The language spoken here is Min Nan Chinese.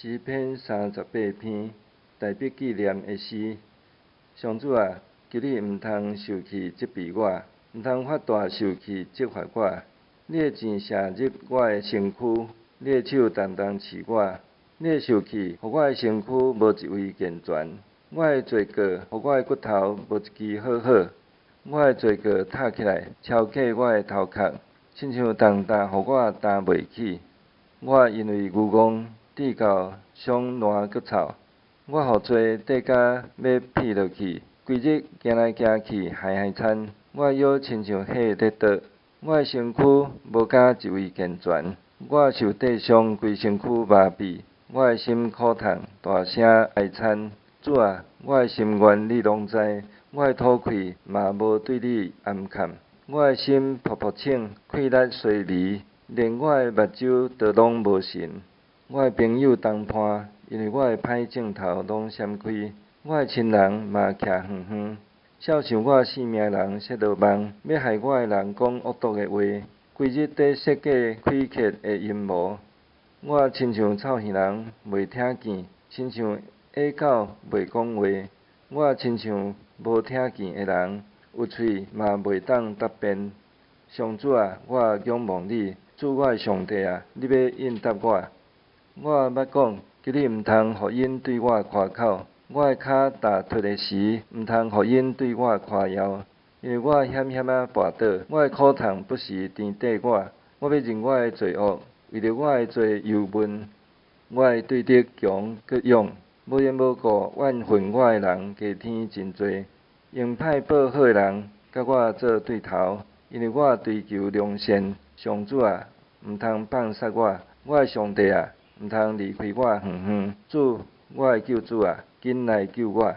詩篇38篇，大衛紀念的詩。上主啊，求你毋通受氣責備我，毋通發大受氣責罰我。你的箭射入我的身軀，你的手重重刺我。你的受氣，予我的身軀無一位健全。我的罪過，予我的骨頭無一支好好。我的罪過塔起來，超過我的頭殼，親像重擔，予我擔袂起。我因為愚戇，致到傷爛閣臭。我予罪綴甲欲撇落去，規日行來行去，害害慘。我的腰親像火咧灼，我的身軀無敢一位健全。我受硩傷，規身軀麻痺。我的心苦痛，大聲哀慘。主啊，我的心願你攏知，我的吐氣嘛無對你掩崁。我的心噗噗衝，氣力衰微，連我的目睭都攏無神。我的朋友同伴，因為我的歹症頭攏閃開，我的親人嘛徛遠遠。肖想我性命的人設羅網，欲害我的人講惡毒的話，規日佇設計詭譎的陰謀。我親像臭耳人袂聽見，親像啞狗袂講話。我親像無聽見的人，有喙嘛袂當答辯。上主啊，我仰望你，主我的上帝啊，你欲應答我。我捌講，求你毋通予𪜶對我誇口，我的跤踏脫的時，毋通予𪜶對我誇耀。因為我險險仔跋倒，我的苦痛不時纏綴我。我欲認我的罪惡，為著我的罪憂悶。我的對敵強閣勇，無緣無故怨恨我的人加添真濟，用歹報好的人佮我做對頭，因為我追求良善。上主啊，毋通放殺我，我的上帝啊，毋通離開我遠遠。主，我的救主啊，緊來救我。